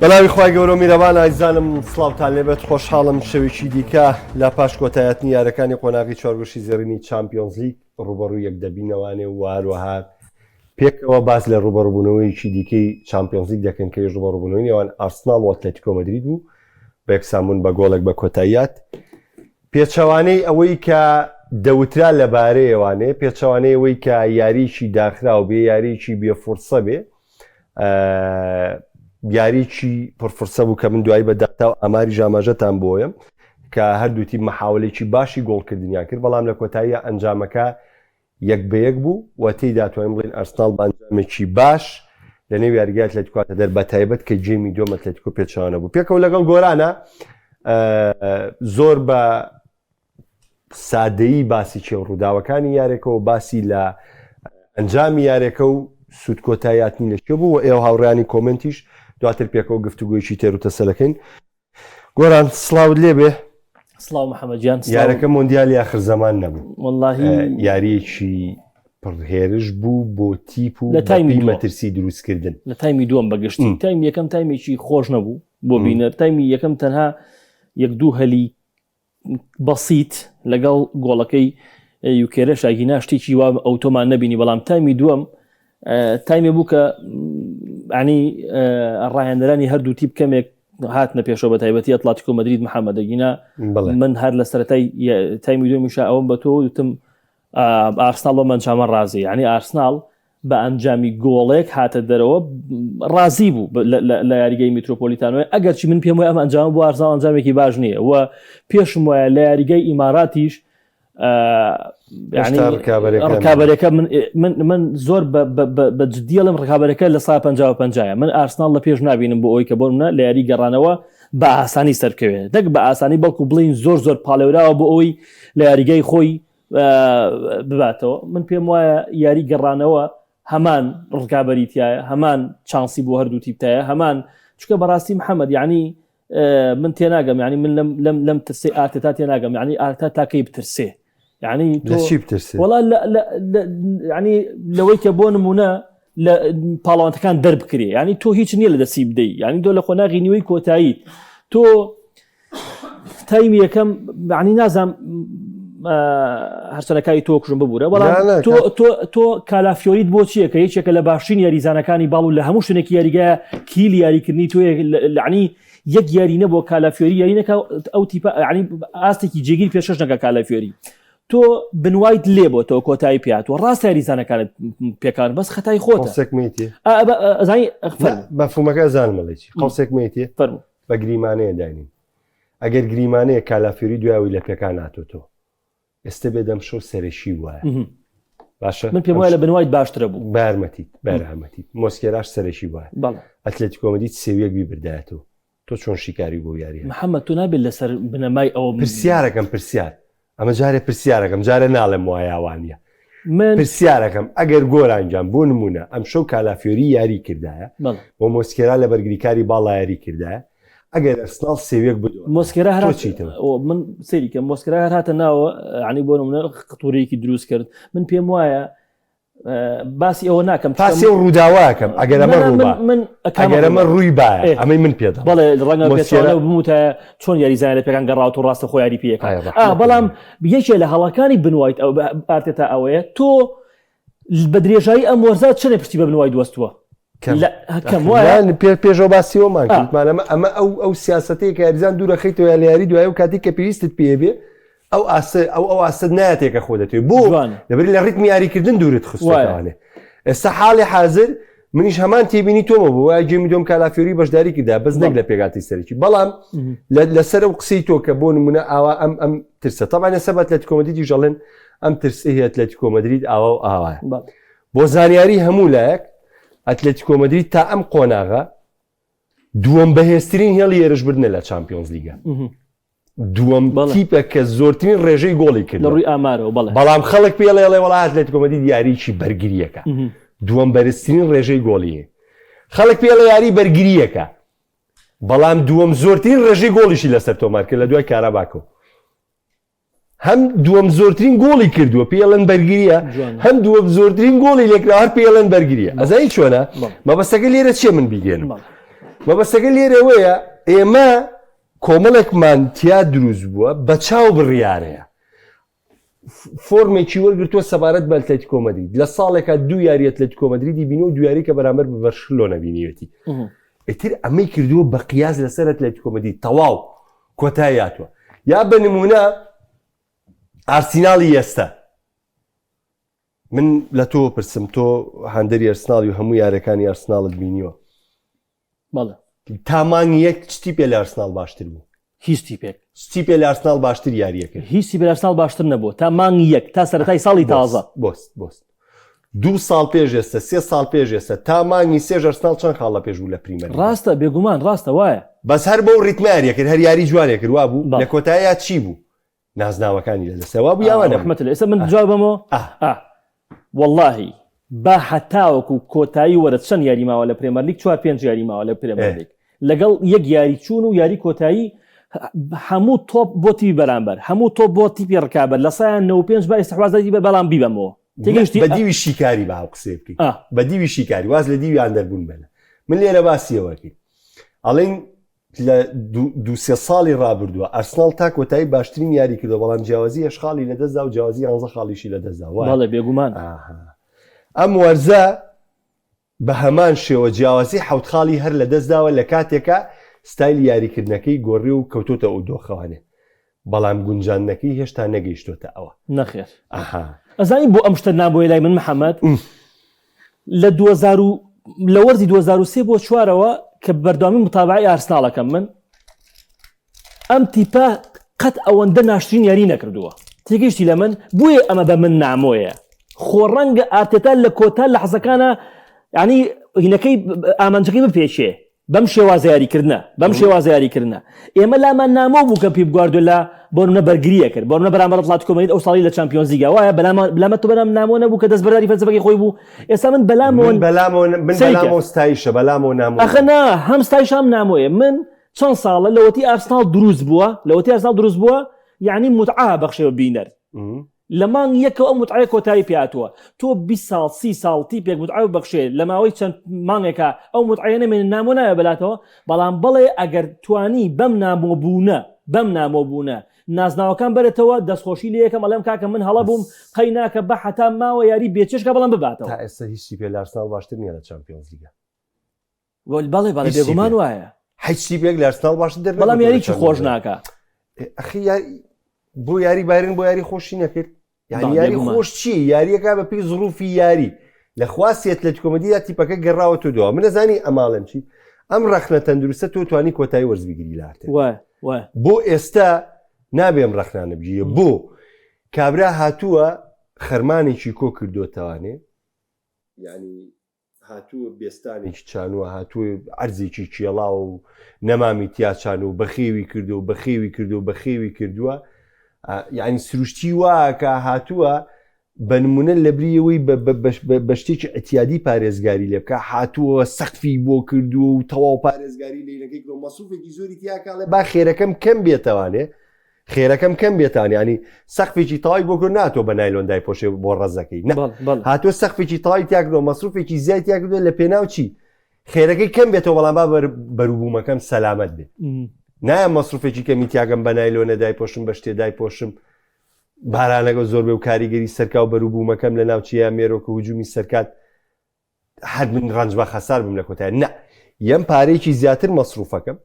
بەناوی خوای گەورە و میرەبان ئایزانم سڵاوتان لێبێت خۆشحاڵم شەوێکی دیکە لە پاش کۆتایەتنی یارەکانی قۆناغی چوارگۆشی زێڕینی چامپیۆنزلیگ ڕوبەڕوو یەک دەبینەوانێ و هەروەها پێکەوە باس لە ڕوبەڕوبوونەوەیەکی دیکەی چامپیۆنزلیگ دەکەن کە ڕوبەڕوبوونەوەی نێوان ئارسناڵ و ئەتلەتیکۆ مەدرید بوو بە یەکسانبوون بە گۆڵێک بە کۆتاییات پێچەوانەی ئەوەی کە دەوترا لەبارەیەوانێ پێچەوانەی ئەوەی کە یاریی داخراو بێ یاریی بێ فرسە بێ یاریی پڕفرسە بوو کە من دوایی بە داتا و ئاماری ژاماژەتان بۆیە کە هەردوو تیپ مەحاولێکی باشی گۆڵکردنیان کرد بەڵام لە کۆتاییە ئەنجامەکە یەک بە یەک بوو و تێیدا توانیم بڵێین ئەرسناڵ بە ئەنجامێکی باش لە نێو یاریگای ئەتلەتیکۆ هاتە دەر بە تایبەت کە گێمی دووەم ئەتلەتیکۆ پێچەوانە بوو پێکەوە لەگەڵ گۆرانە زۆر بە سادەیی باسی چێ و ڕووداوەکانی یارێکەوە باسی لە ئەنجامی یارێکە و سوود کۆتاییاتنی لە شێ بوو و ئێوە هاوڕیانی comment یش دواتر پێکەوە گفتوگویی تێر و تەسەلەکەین گۆران سڵاوت لێبێ سڵاو محەممەد گیان یارەکە مۆندیالی آخر زەمان نەبوو واللهی یاریەکی پڕهێرش بوو بۆ تیپ و لە تایمی مەترسی دروستکردن لە تایمی دووەم بەگشتی تایمی یەکەم تایمێکی خۆش نەبوو بۆ بینەر تایمی یەکەم تەنها یەک دوو هەلی بەسیت لەگەڵ گۆڵەکەی یوکێرەش ئەگینا شتێکی وا ئەوتۆمان نەبینی بەڵام تایمی دووەم تایمێ بوو کە ینی ڕاهێنەرانی هەردوو تیپ کەمێک هاتنە پێشەوە بە تایبەتی ئەتلاتیکۆ مەدرید محەممەدەگینا من هەر لە سەرەتای تایمی دووەمیشا ئەوم بە تۆ وتم ئارسناڵ بەم ئەنجامە ڕازی یعنی ئارسناڵ بە ئەنجامی گۆڵێک هاتە دەرەوە ڕازی بوو لە یاریگەی میترۆپۆلیتانەوەی ئەگەرچی من پێم وایە ئەم ئەنجامە بۆ ئارسناڵ ئەنجامێکی باش نییە و پێشم وایە لە یاریگەی ئیماراتیش ڕکابەرەکە من من زۆر بە جدیڵم ڕکابەرەکە لە سا 50 من ئارسناڵ لە پێش نبینم بۆ ئەوی کە بۆ منە لە یاری گەڕانەوە بە ئاسانی سەرکەوێت دەک بە ئاسانی بەڵکو بڵین زۆر زۆر پاڵێوراوە بۆ ئەوەی لە یاریگای خۆی بباتەوە من پێم وایە یاری گەڕانەوە هەمان ڕکابەری تایە هەمان چانسی بۆ هەردوو تیپتایە هەمان چکە بەڕاستی محەممەد یعنی من تێناگەم یعنی من لەم لەم لەم ترسی ئارتێتا تێناگەم یعنی ئارتا تاکەی بترسێ یعنی چی بترسێ وڵا ینی لەوەی کە بۆ نمونە لە پاڵەوانەکان دەربکرێ ینی تۆ هیچ نییە لە دەستی بدەی ینی تۆ لە قۆناغی نیوەی کۆتایی تۆ تایمی یەکەم عنی نازام هەرچەنەکانی تۆ کوژم ببوورە بەڵام تۆ تۆ تۆ کالافیۆریت بۆ چییە کە یەکێکە لە باشترین یاریزانەکانی باڵ و لە هەموو شوێنێکی یاریگە کیل یاریکردنی تۆ لەعنی یەک یاری نەبووە کالافیۆری یاری نەکە ئەو تیپە عنی ئاستێکی جێگیر پێشکەش نەکە کالافیۆری تۆ بنوایت لێ بۆ تۆ کۆتایی پیاتوە ڕاست یاریزانەکانت پێکان بەس خەتای خۆت زانی مەفهومەکە زانمەڵێکی قوسێک میتی فەرموو بە گریمانەیە داینین ئەگەر گریمانەیە کالافیۆری دوای لە پێکان هاتۆتەوە ئێستا بێ دەم شەو سەرەکی وایە باشە من پێم وایە لە بنوایت باشترە بوو بارمەتیت بارامەتیت مۆسکێراش سەرەکی وایە ئەتلەتیکۆ مەدرید سێویەک بیبردایەتەوە تۆ چۆن شیکاری بۆ یاری محەممەد تۆ نابێت لەسەر بنەمای ئەوە پرسیارەکەم پرسیار ئەمە جارێ پرسیارەکەم جارێ ناڵێم وایە وانە من پرسیارەکەم ئەگەر گۆرانجان بۆ نمونە ئەم شەو کالافیۆری یاری کردایە بۆ مۆسکێرا لە بەرگریکاری باڵا یاری کردایە ئەگەر ئەرسناڵ سێویەک بدۆ مۆسکێرا هەر چیتەوە من سەیری کەم مۆسکێرا هەر هاتە ناوە عنی بۆ نمونە قطورەیەکی دروست کرد من پێم وایە باسی ئەوە ناکەم باسی ئەو ڕووداوەکەم ئەگەر ئەمە ڕووبا من ئەگەر ئەمە ڕووی باە ئەمەی من پێ بەڵێ ڕەنگە پێچەوانە بموتە چۆن یاریزان لە پێکان گەڕاوت و ڕاستە خۆ یاری پێەکە بەڵام یەکێ لە هەڵەکانی بنوایت ئەو ئارتێتا ئەوەیە تۆ بە درێژایی ئەم وەرزا چەنێ پشتی بە بنوای دوەستووە کەم وایە پێشەوە باسیەوەمان کردمانەمە ئەمە ئەو ئەو سیاستەیە کە یاریزان دوورەخەیتەوە یا لە یاری دوای و کاتی کە پێویستت پێ بێ ئەو ئاستە ئەو ئەو ئاستە نایەتێ کە خۆ دەتوێ بۆ لەبەر لە ڕیتمی یاریکردن دوورت خستوانێ ئێستا حاڵی حاضر منیش هەمان تێبینی تۆمە بوو وای گێمی دۆم کالافیۆری بەشداری کردا بەس نەک لە پێگاتی سەرەکی بەڵام لەسەر ئەو قسەی تۆ کە بۆ نمونە ئاوا ئەم ئەم ترسە تەبعەن ئێستا بە ئەتلەتیکۆ مەدریدیش ئەڵێن ئەم ترسە هی ئەتلەتیکۆ مەدرید ئاوا و ئاوایە بۆ زانیاری هەموو لایەک ئەتلەتیکۆ مەدرید تا ئەم قۆناغە دووەم بەهێزترین هێڵی هێرشبردنە لە چامپیۆنز لیگە دووەم تیپە کە زۆرترین ڕێژەی گۆڵی کرد لە ڕووی ئامارەوە بەڵێ بەڵام خەڵک پێڵێ ئەڵێ وەڵا ئەتلەتیکۆ مەدرید یاریی بەرگرییەکە دووەم بەرزترین ڕێژەی گۆڵی هەیە خەڵک پێڵێ یاری بەرگرییەکە بەڵام دووەم زۆرترین ڕێژەی گۆڵیشی لەسەر تۆمار کرد لە دوای کاراباکۆ هەم دووەم زۆرترین گۆڵی کردووە پێڵەن بەرگریە هەم دووەم زۆرترین گۆڵی لێکرا هەر پێڵەن بەرگریە ئەزای چۆنە مەبەستەکە لێرە چێ من بیگەێنم. مەبەستەکە لێرەوەیە ئێمە کۆمەڵێکمان تیا دروست بووە بە چاو بڕیارەیە فۆرمێکی وەرگرتووە سەبارەت بە ئەتلەتیکۆ مەدرید لە ساڵێکا دوو یاری ئەتلەتیکۆ مەدریدی بینی و دوو یاری کە بەرامبەر بە بەرشلۆنە بینیوێتی ئیتر ئەمەی کردووە بە قیاس لەسەر ئەتلەتیکۆ مەدرید تەواو کۆتایی هاتووە یا بە نمونە ئارسیناڵی ئێستا من لە تۆ پرسم تۆ هاندەری ئەرسناڵی و هەموو یارەکانی ئەرسناڵت بینیوە بەڵێ. تا مانگی یەک چ تیپێ لە ئەرسناڵ باشتر بوو؟ هیچ تیپێک. چ تیپێ لە ئەرسناڵ باشتر یارییە کرد؟ هیچ تیپێ لە ئەرسناڵ باشتر نەبوو تا مانگی یەک تا سەرەتای ساڵی تازە. بۆست بۆست دوو ساڵ پێش ئێستا سێ ساڵ پێش ئێستا تا مانگی سێش ئەرسناڵ چەند خاڵ لە پێش بوو لە پریمەر لیگ؟ ڕاستە بێگومان ڕاستە وایە. بەس هەر بەو ڕیتمە یاریە کرد هەر یاری جوانێ کرد وابوو لە کۆتاییا چی بوو؟ نازناوەکانی لە دەستە وابوو یا وا نەبوو؟ ڕەحمەت لێ ئێستا من جواب بەمەوە ئا. وەڵاهی با هەتاوەکو کۆتایی وەرز چەند یاری ماوە لە پرێمەرلیگ چوار پێنج یاری ماوە لە پرێمەرلیگ لەگەڵ یەک یاری چوون و یاری کۆتایی هەموو تۆپ بۆ تیپی بەرامبەر هەموو تۆپ بۆ تیپی ڕکابەر لە سایان 95 با ئیستحوازی بە بەڵام بیبەمەوە تێگەشتی بە دیوی شیکاری با ئەو قسەیە بکەین بە دیوی شیکاری واز لە دیوی ئاندەربوون بێنە من لێرە باسیەوەکەین ئەڵێن لە دوو سێ ساڵی ڕابردووە ئەرسناڵ تا کۆتایی باشترین یاری کردووە بەڵام جیاوازی هەشت خاڵی لەدەستدا و جیاوازی یانزە خاڵیشی لەدەستدا وایە؟ بەڵێ بێگومان. ئاها. ئەم وەرزە بە هەمان شێوە جیاوازی حەوت خاڵی هەر لەدەستداوە لە کاتێکا ستایلی یاریکردنەکەی گۆڕی و کەوتۆتە ئەو دۆخەوانێ بەڵام گونجاندنەکەی هێشتا نەگەیشتۆتە ئەوە. نەخێر. ئەها. ئەزانی بۆ ئەم شتە نابۆیە لای من محەمەد؟ لە 2000 و لە وەرزی 2003 بۆ چوارەوە کە بەردەوامی متابعی ئارسناڵەکەم من ئەم تیپە قەت ئەوەندە ناشرین یاری نەکردووە تێگەیشتی لە من بۆیە ئەمە بە من نامۆیە خۆ ڕەنگە ئارتێتا لە کۆتا لەحزەکانە ینی هینەکەی ئامانجەکەی بپێچێ بەم شێوازە یاریکردنە بەم شێوازە یاریکردنە ئێمە لامان نامۆ بوو کە پیپ گواردیۆلا بۆ نمونە بەرگریە کرد بۆ نمونە بەرامبەر ئەتلەتیکۆ مەدرید ئەو ساڵی لە چامپیۆنزلیگا وایە بەلامە بەلامە تۆ بەلام نامۆ نەبوو کە دەستبەرداری فەلسەفەکەی خۆی بوو ئێستا من بەلامەوە من بەلامەوە من سەیرکە. بەلامەوە ستایشە بەلامەوە نامۆ ئەخە نا هەم ستایش هەم نامۆیە من چەند ساڵە لەوەتی ئارسناڵ دروست بووە لەوەتی ئارسناڵ دروست بووە یعنی متعە بەخشێ بە بینەر لە مانگی یەکەوە ئەو متعەیە کۆتایی پێ هاتووە. تۆ 20 ساڵ 30 ساڵ تیپێک متعە ببەخشێ لە ماوەی چەند مانگێکا ئەو متعەیە نەمێنێ نامۆ نابێ بەلاتەوە، بەڵام بەڵێ ئەگەر توانی بەم نامۆبوونە بەم نامۆبوونە نازناوەکان بەرێتەوە دەستخۆشی لێ یەکەم ئەڵێم کاکە من هەڵە بووم قەی ناکە بە حەتا ماوە یاری بێچێژکا بەڵام بباتەوە. تا ئێستا هیچ تیپێ لە ئارسناڵ باشتر نییە لە چامپیۆنزلیگا. بەڵێ بەڵێ بێگومان وایە. هیچ تیپێک لە ئەرسناڵ باشتر دەرنەکەوتووە بەڵام یاریی خۆش ناکا. ئەخی بۆ یاری بایرن بۆ یاری خۆشی نەکرد یاری یاری خۆش چی یاریەکە بە پێی زڕوفی یاری لە خواستی ئەتلەتیکۆ مەدریدا تیپەکە گەڕاوە تۆ دوا من نەزانی ئەماڵم چی ئەم ڕەخنە تەندروستە تۆ توانی کۆتایی وەرز بگیری لە ئارتێتا بۆ ئێستا نابێ ئەم ڕەخنانە بگیرێ بۆ کابرا هاتووە خەرمانێکی کۆ کردوتەوانێ یعنی هاتووە بێستانێکی چانووە، هاتووە عەرزێکی کێڵاوە و نەمامی تیا چانووە و بەخێوی کردووە و بەخێوی کردووە و بەخێوی کردووە یعنی سروشتی واکە هاتووە بە نمونە لەبری ئەوەی بە شتێکی ئەتیادی پارێزگاری لێ بکە هاتووە سەقفی بۆ کردووە و تەواو پارێزگاری لینەکەی کرۆ مەسروفێکی زۆری تیاکاڵێ با خێرەکەم کەم بێتەوانێ خێرەکەم کەم بێتان ینی سەقفێکی تەواوی بۆ کرد ناتۆ بە نایلۆن دایپۆشێ بۆ ڕەزەکەی نە هاتووە سەقفێکی تەواوی تیاکردەوە مەسروفێکی زیای تیاکردووە لە پێناو چی خێرەکەی کەم بێتەوە بەڵام با بەروبوومەکەم سەلامەت بێ نایە مەسروفێکی کەمی تیاگەم بە نایلۆنە دایپۆشم بە شتێ دایپۆشم بارانەکە زۆر بێ و کاریگەری سەرکا و بەروبوومەکەم لە ناوچەیە مێرۆکە هجومی سەرکات هەر من ڕەنج بە خەسار بم لە کۆتای نە یەم پارێکی زیاتر مەسروفەکەم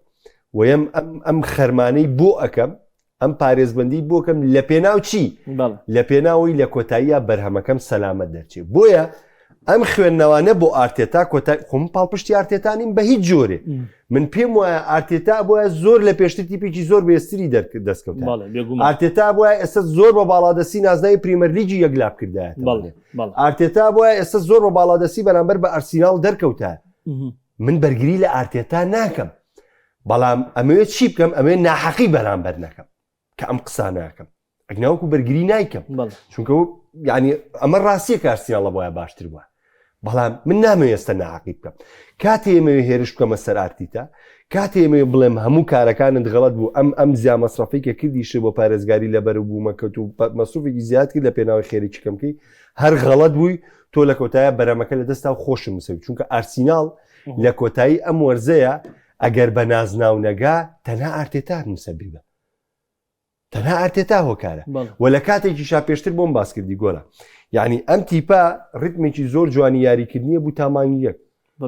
و یەم ئەم ئەم خەرمانەی بۆ ئەەکەم ئەم پارێزبندی بۆکەم لە پێناو چی لە پێناوەی لە کۆتاییە بەرهەمەکەم سەلامەت دەرچێ بۆیە ئەم خوێندنەوانە بۆ ئارتێتا کۆتای خۆم پاڵپشتی ئارتێتانیم بە هیچ جۆرێ من پێم وایە ئارتێتا بۆیە زۆر لە پێشتر تیپێکی زۆر بێستری دەستکەوت ئارتێتا بۆیە ئێستا زۆر بە باڵادەستی نازناوی پریمەرلیگی یەکلا بکردایەت ئارتێتا بۆیە ئێستا زۆر بە باڵادەستی بەرامبەر بە ئەرسیناڵ دەرکەوتە من بەرگری لە ئارتێتا ناکەم بەڵام ئەمەوێت چی بکەم ئەمێ ناحەقی بەرامبەر نەکەم کە ئەم قسانە ئەکەم ئەگناوەکو بەرگری نایکەم چونکە یعنی ئەمە ڕاستیە کە ئارسیناڵە بۆیە باشتر بووە بەڵام من نامەوێت ئێستا ناعقی بکەم کاتێ ئێمەوێ هێرش بکەمە سەر ئارتیتا کاتێ ئێمەوێ بڵێم هەموو کارەکانت غەڵەت بوو ئەم ئەم زیا مەسرەفەی کە کردیشێ بۆ پارێزگاری لە بەروبوومەکەت و مەسروفێکی زیاد کرد لە پێناوی خێرێکی کەمکەی هەر غەڵەت بووی تۆ لە کۆتایە بەرەمەکە لە دەستا و خۆشم مسەوی چونکە ئارسیناڵ لە کۆتایی ئەم وەرزەیە. ئەگەر بە نازناو نەگا تەنها ئارتێتا مسەبیبە تەنها ئارتێتا هۆکارە و لە کاتێکیشا پێشتر بۆم باس کردی گۆرا یعنی ئەم تیپە ڕیتمێکی زۆر جوانی یاریکردنیە بوو تا مانگی یەک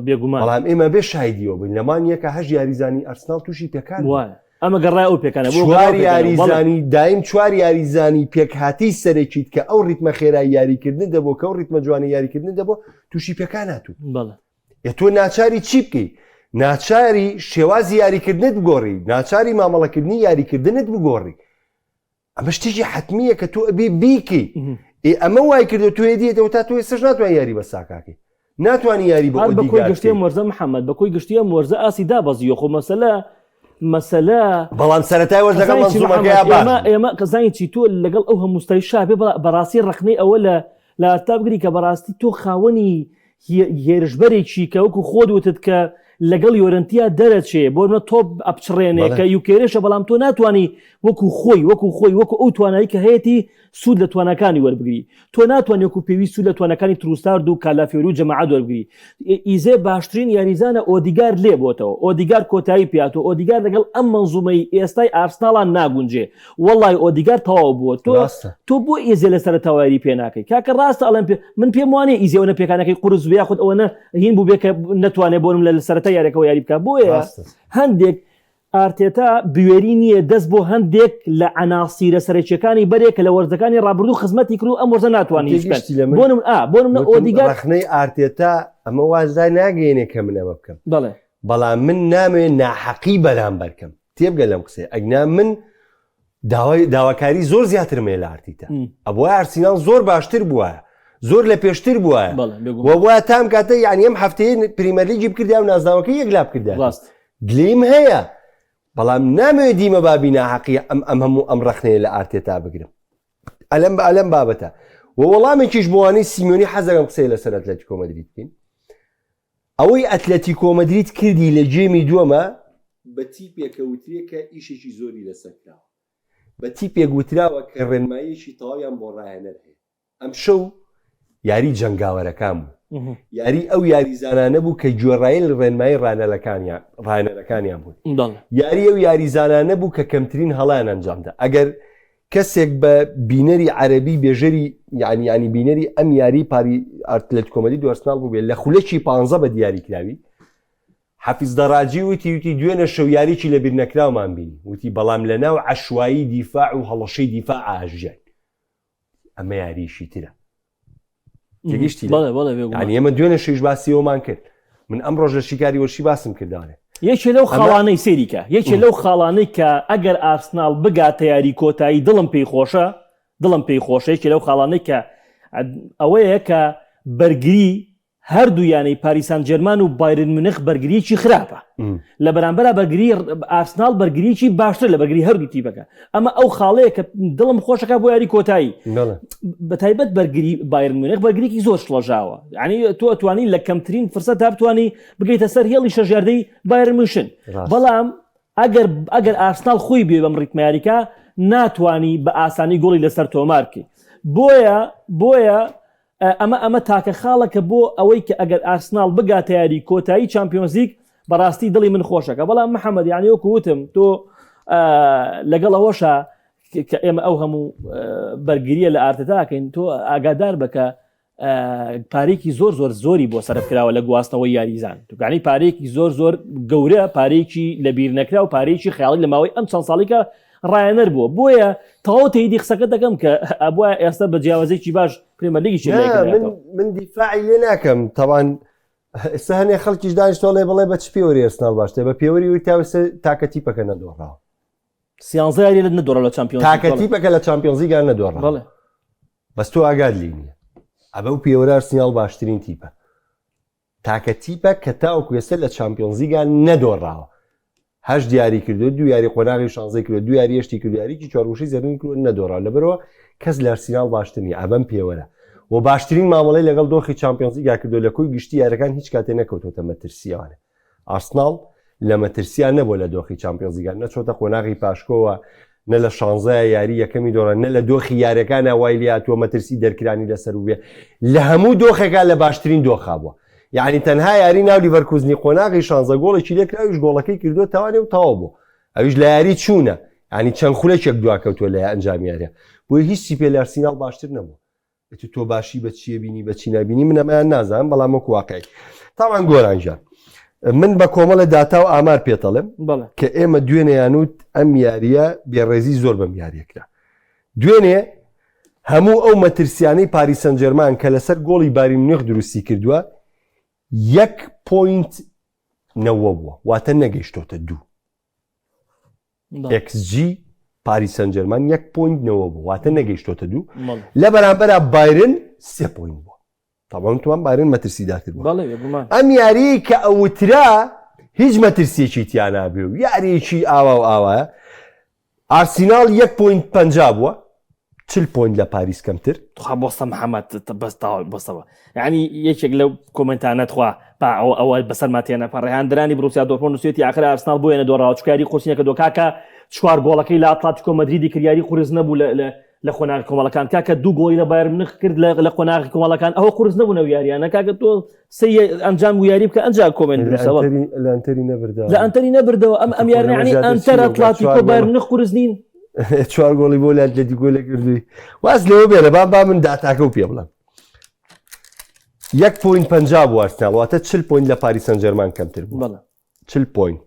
بێگومان بەڵام ئێمە بێ شایدیەوە بین لە مانگ یەکە هەش یاریزانی ئەرسناڵ تووشی پێکان وایە ئەمە گەڕای ئەو پێکانە بۆ چوار یاریزانی دایم چوار یاریزانی پێکهاتی سەرەکیت کە ئەو ڕیتمە خێرای یاریکردن دەبوو کە ئەو ڕیتمە جوانی یاریکردن دەبوو تووشی پێکان هاتوو بەڵێ ئێ تۆ ناچاری چی بکەی؟ ناچاری شێوازی یاریکردنت بگۆڕی، ناچاری مامەڵەکردنی یاریکردنت بگۆڕی. ئەمە شتێکی حەتمییە کە تۆ ئەبێ بیکەی. ئێ ئەمە وای کردو تۆ ێدیێتەوە تا تۆ ئێستاش ناتوانانی یاری بە ساکاکەی. ناتوانانی یاری بە هەر بە کۆی ئۆدیگارد گشتی بکەی. ئەم وەرزە محەممەد بە کۆی گشتی ئەم وەرزە ئاستی دابەزیوە خۆ مەسەلە مەسەلە بەڵام سەرەتای وەرز لەگەڵ کەزانی چی محەممەد مەنزومەکەیا باش ئێمە بوو. ئێمە کەزانی چی تۆ لەگەڵ ئەو هەموو ستایشا بێ بەڕاستی ڕەخنەی ئەوە لە لە ئارتێتا بگری کە بەڕاستی تۆ خاوەنی هێرشبەرێکی کە وەکو خۆت وتت کە لەگەڵ یۆرەنتیا دەرەچێ بۆ نە تۆپ ئەپچڕێنێ کە یوکێرێشە بەڵام تۆ ناتوانانی وەکو خۆی وەکو خۆی وەکو ئەو توانایی کە هەیەی سوود لە توانەکانی وەربگری تۆ ناتوانانی وەکو پێویست سوود لە توانەکانی تروسارد و کالافیۆری و جەماعەت وەربگری ئیزێ باشترین یاریزانە ئۆدیگار لێ بۆتەوە ئۆدیگار کۆتایی پیاتۆ ئۆدیگار لەگەڵ ئەم منزومەی ئێستای ئارسناڵان ناگونجێ وەڵای ئۆدیگار تەواو بووە تۆ ڕاستە. تۆ بۆ ئیزێ لە سەرەتاوە یاری پێ ناکەی کاکە ڕاستە ئەڵێم پێ من پێم وانیە ئیزێ ئەوەنە پێکانەکەی قورس بێ یاخود ئەوەنە هین بوو بێ کە نەتوانێ بۆ نمونە لە سەرەتای یاریەکەوە یاری بکا بۆیە ڕاستە. هەندێک ئارتێتا بوێری نییە دەست بۆ هەندێک لە عەناسیرە سەرەکیەکانی بەرێ کە لە وەرزەکانی ڕابردوو خزمەتی کرد و ئەم وەرزە ناتوانێ هیچ بکات تێگەیشتی لە من بۆ نمونە ئا بۆ نمونە وتم ئۆدیگار ڕەخنەی ئارتێتا ئەمە واز لا ناگەیەنێ کە من ئەمە بکەم بەڵێ بەڵام من نامەوێ ناحەقی بەرامبەر کەم تێبگە لەم قسەیە ئەگنا من داوای داواکاری زۆر زیاترم هەیە لە ئارتیتا ئەبوایە ئارسیناڵ زۆر باشتر بووە زۆر لە پێشتر بووە وە تام کاتە یعنی ئەم هەفتەیە پریمەرلیگی بکردیا و نازناوەکەی یەکلا بکردیا ڕاست گلیم هەیە بەڵام نامەوێت دیمە بابی ناحەقی ئەم ئەم هەموو ئەم ڕەخنەیە لە ئارتێتا بگرم ئەلەم بە ئەلەم بابەتە و وەڵامێکیش بۆوانەی سیمیۆنی حەزەکەم قسەی لەسەر ئەتلەتیکۆ مەدرید بکەین ئەوەی ئەتلەتیکۆ مەدرید کردی لە گێمی دووەما بە تیپێکە وترێ کە ئیشێکی زۆری لەسەر کراوە. بە تیپێک وتراوە کە ڕێنماییەکی تەواویان بۆ ڕاهێنەر هەیە. ئەمشەو یاری جەنگاوەرەکان بوو. یاری ئەو یاریزانانە بوو کە گوێڕایەل ڕێنمایی ڕاهێنەرەکانیان بوون. یاری ئەو یاریزانانە بوو کە کەمترین هەڵەیان ئەنجامدا. ئەگەر کەسێک بە بینەری عەرەبی بێژەری یعنی یعنی بینەری ئەم یاری پاری ئەتلەتیکۆ مەدرید و ئەرسناڵ بووبێت لە خولەکی پانزە بە دیاری کراوی حەفیز دەڕاجی وتی وتی دوێنێ شەو یاریی لە بیرنەکراومان بینی وتی بەڵام لە ناو عەشوایی دیفاع و هەڵەشەی دیفاع ئاژیان ئەمە یاریشی ترە تێگەیشتی بەڵێ بەڵێ بێگومان یعنی ئێمە دوێنێ شەویش باسی ئەومان کرد من ئەمڕۆش لە شیکاری وەرشی باسم کردانێ یەکێ لەو خاڵانەی سەیریکە یەکێ لەو خاڵانەی کە ئەگەر ئارسناڵ بگاتە یاری کۆتایی دڵم پێی خۆشە دڵم پێی خۆشە یەکێ لەو خاڵانەی کە ئەوەیە کە بەرگری هەردوو یانەی پاریسان جێرمان و بایرن میونخ بەرگریەکی خراپە لە بەرامبەرا بەرگری ئارسناڵ بەرگریەکی باشتر لە بەرگری هەردوو تیپەکە ئەمە ئەو خاڵەیە کە دڵم خۆشەکە بۆ یاری کۆتایی بە تایبەت بەرگری بایرن میونخ بەرگریکی زۆر شڵەژاوە یعنی تۆ ئەتوانی لە کەمترین فرسەت تا بتوانی بگەیتە سەر هێڵی شەش یاردەی بایرن میونشن بەڵام ئەگەر ئەگەر ئارسناڵ خۆی بێ بەم ڕیتمە یاریکە ناتوانی بە ئاسانی گۆڵی لەسەر تۆمار بکەی بۆیە بۆیە ئەمە ئەمە تاکە خاڵە کە بۆ ئەوەی کە ئەگەر ئارسناڵ بگاتە یاری کۆتایی چامپیۆنزلیگ بەڕاستی دڵی من خۆشەکە بەڵام محەممەد یعنی وەکو وتم تۆ لەگەڵ ئەوەشە کە ئێمە ئەو هەموو بەرگریە لە ئارتەتاکەین تۆ ئاگادار بکە پارێکی زۆر زۆر زۆری بۆ سەرف کراوە لە گواستنەوەی یاریزان توگانی پارێکی زۆر زۆر گەورە پارێکی لە بیر نەکرا و پارێکی خیاڵی لە ماوەی ئەم چەند ساڵیکە ڕایەنەر بووە بۆیە تەواو تەیدی قسەکە دەکەم کە ئەبووە ئێستا بە جیاوازێکی باش پرێمەرلیگی من دیفاعی لێ ناکەم تاوان ئێستا هەنێ خەڵکیش دانیشتۆڵێ بڵێ بە چ پێوەری ئەرسناڵ باشتر بە پێوەری وی تاوسە تاکە تیپەکە نەدۆڕاوە سیانزە یاری لە نەدۆڕا لە چامپیۆنز تاکە تیپەکە لە چامپیۆنزیگان نەدۆڕا بەڵێ بەس تۆ ئاگات لێ نییە ئەبە و پێوەرە ئەرسناڵ باشترین تیپە تاکە تیپە کە تاوەکو ئێستا لە چامپیۆنزلیگا نەدۆڕاوە. هەشت یاری کردووە، دوو یاری قۆناغی شانزەی کردووە، دوو یاری هەشتی کردووە، یاریی چوارگۆشەی زێڕینی کردووە، نەدۆڕاوە. لەبەرئەوە کەس لە ئەرسیناڵ باشتر نییە. ئەبەم پێوەرە. و باشترین مامەڵەی لەگەڵ دۆخی چامپیۆنزلیگا کردووە، لە کۆی گشتی یاریەکان هیچ کاتێ نەکەوتووەتە مەترسییەوانێ. ئارسناڵ لە مەترسیا نەبووە لە دۆخی چامپیۆنزلیگا، نە چۆتە قۆناغی پاشکۆوە، نە لە شانزەیا یاری یەکەمی دۆڕا، نە لە دۆخی یاریەکانا وای لێهاتووە مەترسی دەرکرانی لەسەر بووبێ، لە هەموو دۆخێکا لە باشترین دۆخا بووە. یعنی تەنها یاری ناو لیڤەرکوزنی قۆناغی شانزە گۆڵێکی لێکراویش گۆڵەکەی کردووە تاوانێ و تەواو بوو ئەویش لە یاری چوونە ینی چەند خولەکێک دواکەوتووە لە ئەنجام یاریە بۆیە هیچ تیپێ لە ئەرسیناڵ باشتر نەبوو ئیتر تۆ باشی بە چیە بینی بە چی نابینی من ئەمەیان نازانم بەڵام وەکو واقعی تاوان گۆران گیان من بە کۆمەڵە داتا و ئامار پێتەڵێم بەڵێ کە ئێمە دوێنێیانوت ئەم یاریە بێڕێزی زۆر بەم یاریە کرا دوێنێ هەموو ئەو مەترسیانەی پاریس سەنجێرمان کە لەسەر گۆڵی باری مونیخ دروستی کردووە یەک point نەوە بووە واتە نەگەیشتۆتە دوو xG پاریس سەنجێرمان یەک point نەوە بوو واتە نەگەیشتۆتە دوو لە بەرامبەرا بایرن سێ point بووە تاوان توان بایرن مەترسیدارتر بوو ئەم یاریی کە ئەوترا هیچ مەترسیەکی تیانابێ و یاریەکی ئاوا و ئاوایە ئارسیناڵ یەک point پ بووە چل point لە پاریس کەمتر. تخوا بۆستە محمد بەس تەواو بۆستەوە یعنی یەکێک لەو کۆمنتانە تخوا با ئەوە ئەوە بەسەرما تێنەپەڕێ هاندرانی بروسیا دۆرتمۆند نووسێتی ئاخر ئارسناڵ بۆیە نەدۆڕاوە چونکە یاری قورسی نەکردووە کاکە چوار گۆڵەکەی لە ئاتلاتیکۆ مەدریدی کرد یاری قورس نەبوو لە لە لە قۆناغی کۆمەڵەکان کاکە دوو گۆڵی لە بایرن مونخ کرد لە لە قۆناغی کۆمەڵەکان ئەوە قورس نەبوون ئەو یاریانە کاکە تۆ سەی ئەنجام و یاری بکە ئەنجا کۆمنت لە بنووسەوە ئەنتەری لە ئەنتەری نەبردەوە لە ئەنتەری نەبردەوە ئەم ئەم خۆ یاریانە لەوە یعنی زیاتر ئەنتەر چی بوو؟ ئەتلاتیکۆ چوار گۆڵە. بایرن مونخ قورس نین چوار گۆڵی بۆ لە ئەتلەتیکۆ لە کردووی واز لەوە بێنە با با من داتاکە و پێ بڵێم یەک point پەنجا بوو ئارسناڵ واتە چل point لە پاریس سەنجێرمان کەمتر بوو بەڵێ چل point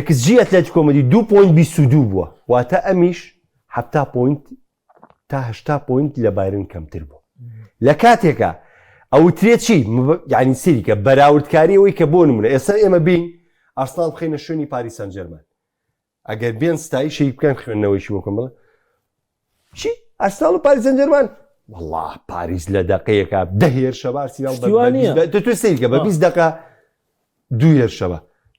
xG ئەتلەتیکۆ مەدرید دوو point 22 بووە واتە ئەمیش حەفتا point تا هەشتا point لە بایرن کەمتر بوو لە کاتێکا ئەوترێ چی یعنی سریکە بەراوردکاری ئەوەی کە بۆ نمونە ئێستا ئێمە بین ئارسناڵ بخەینە شوێنی پاریس سانجێرمان ئەگەر بێن ستایشێک بکەن خوێندنەوەیشی بۆ بکەن بڵێ چی ئارسناڵ و پاریس سانجێرمان والله پاریس لە دەقەیەکە دە هێرشە بە ئارسیناڵ بە- شتی وا بە نییە. 20 تۆ تۆ سەیرکە بە آه. 20 دقە دوو هێرشە بە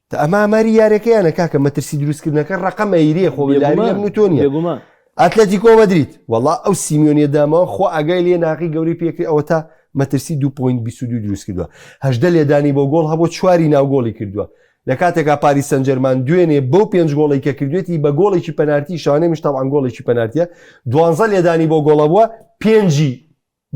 تا ئەمە ئاماری یاریەکەیانە کاکە مەترسی دروستکردنەکە ڕقەمە ئیریە خۆ بێگومان، لاری من و تۆ نییە بێگومان ئەتلەتیکۆ مەدرید وەڵا ئەو سیمیۆنیە دامەوە خۆ ئاگای لێ ناقی گەورەی پێکرێ ئەوە تا مەترسی 2.22 دروست کردووە هەژدە لێدانی بۆ گۆڵ هەبوو چواری ناو گۆڵی کردووە لە کاتێکا پاریس سەنجەرمان دوێنێ بەو پێنج گۆڵی کە کردوێتی بە گۆڵێکی پەنارتی شانێ مش تاوان گۆڵێکی پەنارتیە دوانزە لێدانی بۆ گۆڵە بووە پێنجی